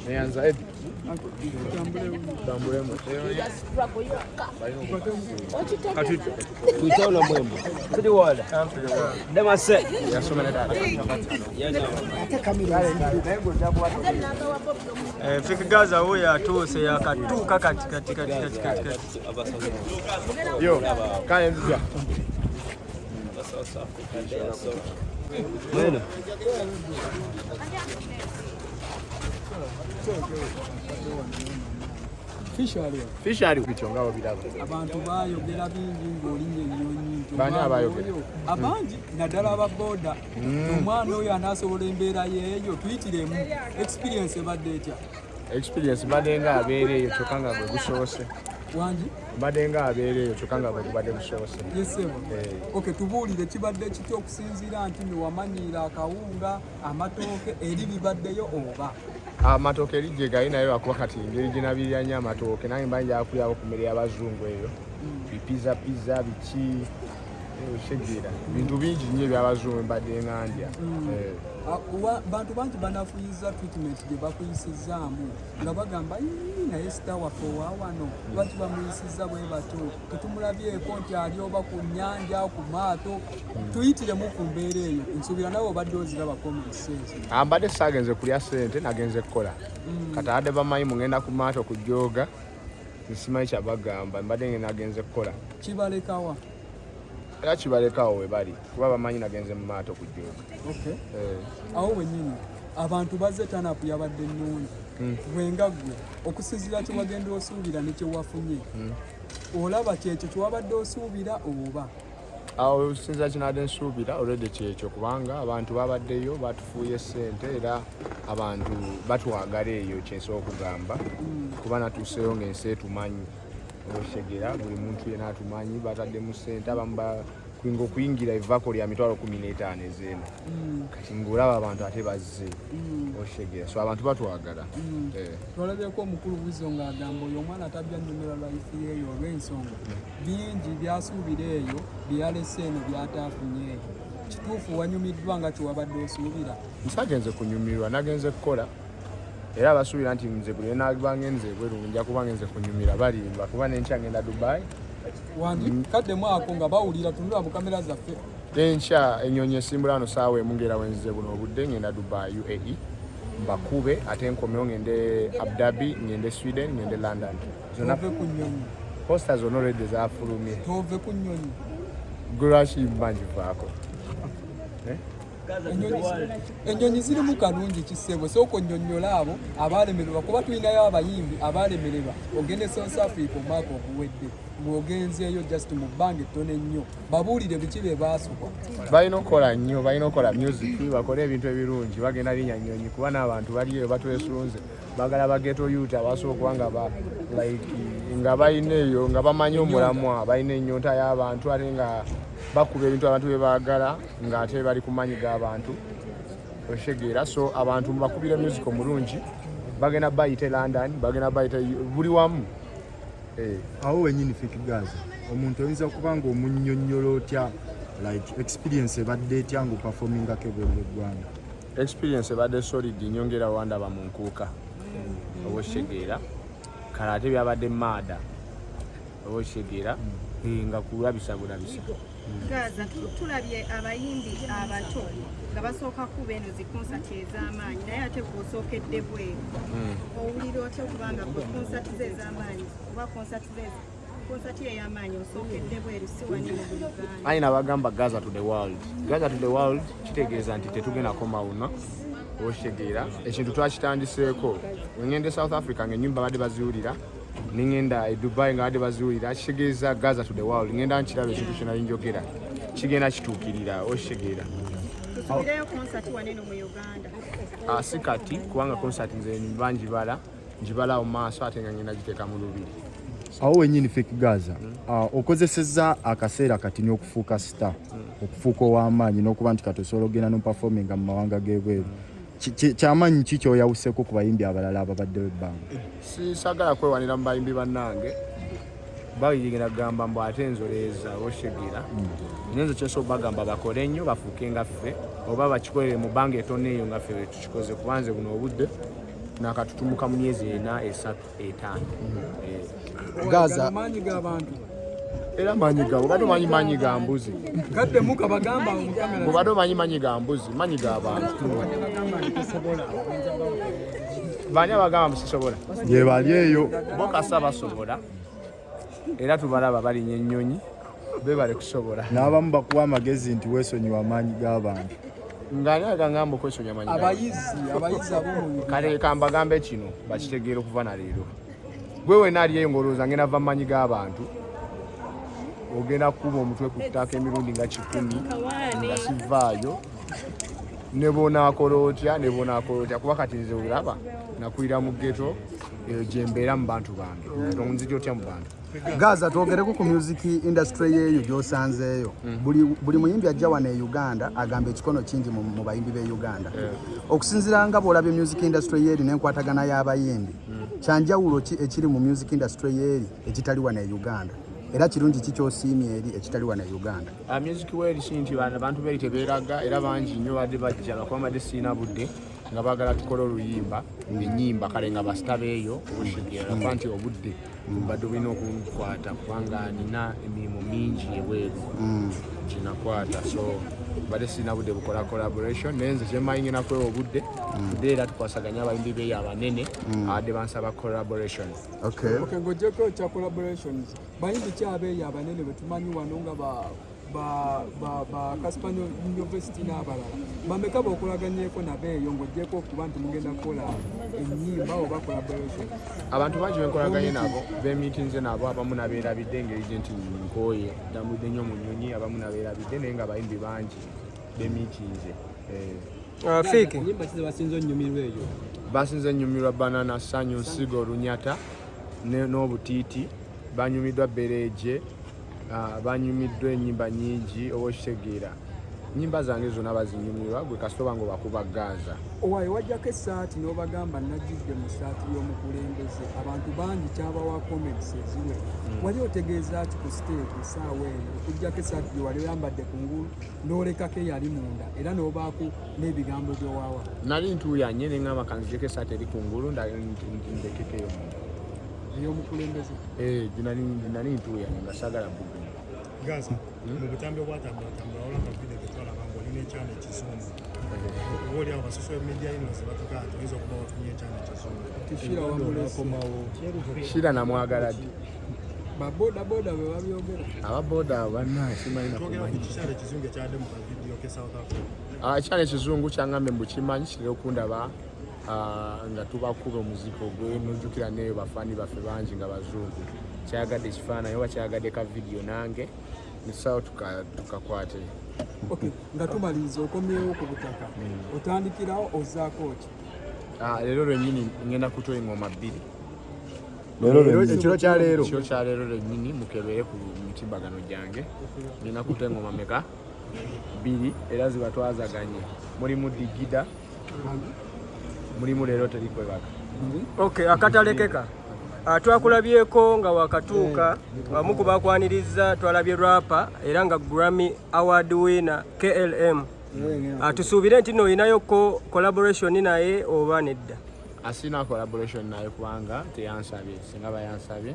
Neyanza Edi. Tambulemu. Kati tuitaona mwembo. Tuli wala. Ndemase. Eh, Fik Gaza huyo atuuse yakatuuka kati kati kati kati kati kati. Yo, kale nzija. Mweno. Fishery bityo nga bw'obiraba. Abantu bayogera bingi ng'olinnya ennyonyi nti Baani omwana abayogera? oyo abangi naddala aba boda, omwana oyo anaasobola embeera yeeyo? Tuyitiremu, experience ebadde etya? Experience mbadde nga abeera eyo kyokka nga gwe gusoose. Wangi? Mbadde nga abeera eyo kyokka nga gwe gubadde gusoose. Yesebo. Eh. Ok, tubuulire kibadde kitya okusinziira nti newamanyiira akawunga, amatooke eri bibaddeyo oba? Amatooke eri gye gali, naye lwakuba kati engeri gye nabirira nnyo amatooke, nange mba njagala kulyako ku mmere y'abazungu eyo, bipiza piza biki, okitegeera, bintu bingi nnyo ebyabazungu mbadde nga ndya. Eh. Ah, bantu bangi banafuyiza treatment gye bakuyisizzaamu nga bagamba, "Ii, naye star waffe owa wano lwaki bamuyisizza bwe batyo? Tetumulabyeko nti ali oba ku nnyanja, ku maato." Tuyitiremu ku mbeera eyo, nsuubira nawe obadde oziraba comments ezo. Ah, mbadde saagenze kulya ssente, nagenze kukola. Kati abadde bamanyi mugenda ku maato kujooga, nsimanyi kyabagamba, mbadde ngenda nagenze kukola. Kibalekawa? Era kibalekawo we bali kuba bamanyi nagenze mu maato kujooga. Okay. Eh. Awo wennyini abantu bazze, turn-up yabadde nnungi. Gwe nga ggwe, okusinziira kye wagenda osuubira ne kye wafunye, olaba kyekyo kye wabadde osuubira oba? Awo sinza kinadde nsuubira already kyekyo, kubanga abantu babaddeyo batufuuye ssente era abantu batwagala. Eyo kyensobola okugamba, kuba natuuseyo ng'ensi etumanyi, otegeera, buli muntu yena atumanyi, bataddemu ssente. Abamu nga okuyingira evako lya 150,000 ezeeno. Kati ng'olaba abantu ate bazze, otegeera, so abantu batwagala. Eh. Twalabyeko omukulu Wizo ng'agamba oyo omwana tabya nnyumira life yeeyo olw'ensonga bingi byasuubira eyo byeyalese eno byataafunye eyo. Kituufu wanyumiddwa nga kyewabadde osuubira? Nsagenze kunyumirwa, nagenze kukola. Era abasuubira nti nze buli naaba ngenze ebweru nja kuba ngenze kunyumira balimba, kuba nenkya ngenda Dubai. Wangi? Kaddemu ako nga bawulira, tunula mu kamera zaffe. Enkya enyonyi esimbula wano saawa 1, ngera wenzize buno obudde ngenda Dubai, UAE, mbakube, ate nkomewo ngende Abu Dhabi, ngende Sweden, ngende London. Zonna Tove ku nnyonyi. Poster zonna already zafulumye. Tove ku nnyonyi. Gwe lwaki mba ngivaako? Eh? Ennyonyi zirimu kalungi kisebo, sooka onnyonnyola abo abalemererwa, kuba tulinayo abayimbi abalemererwa ogenda e South Africa omwaka oguwedde, ng'ogenzeeyo just mu bbanga ettono ennyo. Babuulire biki bye baasubwa. Balina okukola nnyo, balina okukola music, bakole ebintu ebirungi. Bagenda linya nnyonyi, kuba n'abantu bali eyo batwesunze, bagala ba ghetto youth abasobola okuba nga ba like nga balina eyo nga bamanyi omulamwa, balina ennyonta y'abantu, ate nga bakuba ebintu abantu bye baagala, ng'ate bali ku maanyi g'abantu, okitegeera. So abantu mubakubira music omulungi, bagenda bayita e London, bagenda bayita buli wamu. Eh. Awo wenyini, Fik Gaza, omuntu oyinza kuba nga omunnyonnyola otya, like experience ebadde etya nga operformingako ebweru w'eggwanga? Experience ebadde solid nnyo, ngera wandaba mu nkuuka, oba okitegeera. Kale ate byabadde maada, oba okitegeera. Eh, nga kulabisa bulabisa. Gaza, tulabye abayimbi abato nga basooka kuba eno zi konsati ez'amaanyi, naye ate gw'osookedde bweru. Owulira otya okubanga gwe konsati ze ez'amaanyi oba konsati ey'amaanyi osookedde bweru, si wani mu Uganda? Ayi nabagamba, Gaza to the world. Gaza to the world kitegeeza nti tetugenda koma wuno, okitegeera. Ekintu twakitandiseeko. Wengenda e South Africa nga enyumba badde baziwulira, ningenda e Dubai nga badde baziwulira, kitegeeza Gaza to the world. Ngenda nkiraba ekintu kyonali njogera kigenda kituukirira, okitegeera. Tusuubireyo konsati wano eno mu Uganda? Ah, si kati, kubanga concert nze mba njibala njibalawo mu maaso, ate nga ngenda giteeka mu lubiri. Awo wenyini, Fik Gaza, okozesezza akaseera katini okufuuka star, okufuuka ow'amaanyi, n'okuba nti kati osobola okugenda noperforminga mu mawanga g'ebweru. Kyamaanyi ki kyoyawuseko ku bayimbi abalala ababaddewo ebbanga? Sisagala kwewanira mu bayimbi bannange. Bagenda kugamba mbu ate nzoleeza oshegera. Naye nze kyesobola bagamba bakole nnyo bafuuke nga ffe oba bakikolere mu bbanga etono eyo nga ffe bwe tukikoze, kuba nze buno obudde nakatutumuka mu myezi 4, 3, 5. Gaza. Maanyi g'abantu. Era maanyi gaabo obadde omanyi maanyi ga mbuzi. Gaddemu kabagamba awo mu kamera. Obadde omanyi maanyi ga mbuzi, maanyi g'abantu. Baani abagamba musisobola? Gye bali eyo. Bo kasa basobola, era tubalaba balinnya ennyonyi, bebale kusobola. N'abamu bakuwa amagezi nti weesonyiwa amaanyi g'abantu. Ng'ani agangamba okwesonyiwa amaanyi g'abantu? Abayizi ab'omu Kale kambagambe kino bakitegeera okuva na leero. Gwe wena ali eyo ng'olowooza ngenda va mu maanyi g'abantu, ogenda kukuba omutwe ku ttaka emirundi nga 100 nga sivaayo, ne bw'onaakola otya, ne bw'onaakola otya, kuba kati nze olaba nakulira mu ghetto eyo gye mbeera mu bantu bange, kati onzija otya mu bantu? Gaza, twogereko ku music industry yeeyo gy'osanzeeyo. Buli muyimbi ajja wano e Uganda agamba ekikono kingi mu bayimbi b'e Uganda. Okusinziira nga bw'olabye music industry yeeri n'enkwatagana y'abayimbi, kyanjawulo ki ekiri mu music industry yeeri ekitali wano e Uganda, era kirungi ki ky'osiimye eri ekitali wano e Uganda? Music weeri si nti abantu beeri tebeeraga, era bangi nnyo badde bajja lwakuba mbadde sirina budde nga baagala tukole oluyimba, ennyimba, kale nga basita beeyo obushegera, lwakuba nti obudde mbadde bulina okunkwata kubanga nina emirimu mingi ebweru gyenakwata, so mbadde sirina budde bukola collaboration. Naye nze kyemmanyi ngenda kwewa obudde tudde era tukwasaganye abayimbi beeyo abanene abadde bansaba collaboration. Okay. Okay, ng'oggyeko ekya collaborations, bayimbi ki abeeyo abanene be tumanyi wano nga ba Cassper Nyovest n'abalala, bameka b'okolaganyeeko nabo eyo ng'oggyeko okuba nti mugenda kukola ennyimba oba collaboration? Abantu bangi benkolaganye nabo, bemiitinze nabo, abamu nabeerabidde engeri gye nti nkooye, ntambudde nnyo mu nnyonyi, abamu nabeerabidde, naye nga abayimbi bangi bemiitinze. Fik. Nyimba ki zebasinze onyumirwa eyo? Basinze nyumirwa Banana, Sanyu, Nsigo, Lunyata n'Obutiiti. Banyumiddwa Bereje, banyumiddwa ennyimba nyingi, oba okitegeera, nyimba zange zonna bazinyumirwa. Gwe kasita oba nga obakuba Gaza. Owaaye wajjako essaati n'obagamba najjidde mu ssaati y'omukulembeze, abantu bangi kyabawa comments eziwera. Wali otegeeza ki ku siteegi essaawa eyo okuggyako essaati gye wali oyambadde ku ngulu n'olekako eyali munda era n'obaako n'ebigambo by'owawa? Nali ntuuyanye neŋŋamba kanzijeko essaati eri ku ngulu ndekeko eyo munda. Ey'omukulembeze. Eh, nali ntuuyanye nga saagala bugumu. Gaza, mu butambi obwatambulatambula waliwo akavidiyo ke twalaba ng'olina ekyana ekizungu, oba oli awo ba social media ino ze batugaa nti oyinza okuba wafunye ekyana ekizungu. Tishira wamulese. Shira namwagala ddi? Babodaboda bwe babyogera. Ababoda abo bannaye simanyi Twogera ku nakumanyi. kikyala ekizungu ekyadde mu kavidiyo ke South Africa. Ekyana ekizungu kyangambe mbu kimanyi kitera okundaba, nga tubakuba omuziki ogwe nojjukira neyo bafaani baffe bangi nga bazungu, kyayagadde ekifaananyi oba kyayagadde ka vidiyo nange netusawo tukakwate. Okay, nga tumaliriza, okomyewo ku butaka, otandikirawo ozaako ki? Leero lwennyini ngenda kutoa engoma 2. Leero lwennyini. Ekiro kya leero. Ekiro kya leero lwennyini, mukebere ku mitimbagano gyange, ngenda kutoa engoma meka? 2, era zibatwazaganye. Mulimu Digida, mulimu Leero Teri Kwebaka. Okay, akatalekeka. Twakulabyeko nga wakatuuka abamu ku bakwaniriza, twalabye rapper era nga Grammy Award winner KLM. Tusuubire nti nno olinayoko collaboration naye oba nedda? Asina collaboration naye kubanga teyansabye, singa bayansabye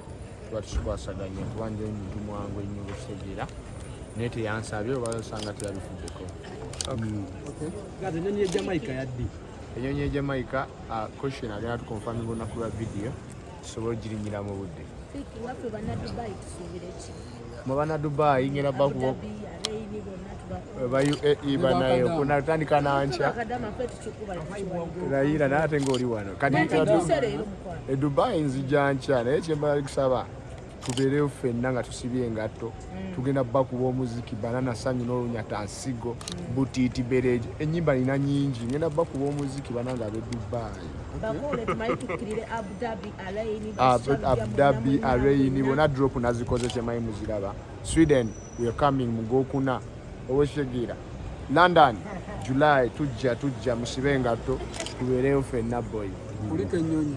tuba tukikwasaganya, kuba nje omuntu mwangu ennyo okutegeera, naye teyansabye oba osanga teyabifuddeko. Gaza, ennyonyi ye Jamaica yaddi? Ennyonyi ye Jamaica, question agenda tukonfaminga olunaku lwa vidiyo tusobole ogirinyira mu budde. Fiki waffe, banna Dubai tusuubire ki? Mu banna Dubai ngenda bakuba Abu Dhabi, Araini bonna tubakuba. Ba UAE banayo kunatandika nankya. Bakadama ffe tukikuba tukiwalira. Layira naye ate ng'oli wano kati. Tuuse leero mukwano. E Dubai nzija nkya, naye kyembala kusaba tubeereyo ffenna nga tusibye engatto, tugenda bakuba omuziki Banana, Sanyu n'Olunyata, Nsigo, Butiiti, Bereje, ennyimba nina nyingi, ngenda bakuba omuziki banange ab'e Dubai. Bakole tumanyi tukkirire Abu Dhabi, Alaini. Abu Dhabi, Araini bonna drop nazikoze, kyemanyi muziraba. Sweden we are coming mu gwokuna, owekitegeera. London July tujja, tujja musibe engatto tubeereyo ffenna boy. Kuliko ennyonyi?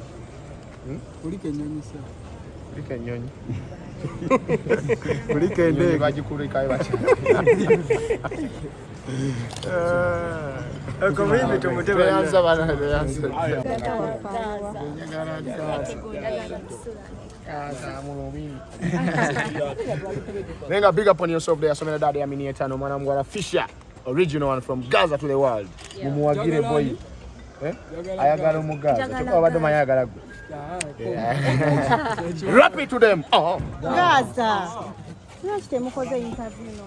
Kuliko ennyonyi sa? Kulika ennyonyi. Kulika Ennyonyi endege. bagikulikayo batya? Okumuyimbi tumute. Tweyanza bana, tweyanza. Naye nga big up on yourself there, asomera dada ya mini etaano, omwana muwala Fisher, original one from Gaza to the world. Mumuwagire boy. Eh? Ayagala omugaza. Kyokka wabadde omanyi ayagala gwe. Rap it to them. Oh. Gaza, lwaki temukoze interview no?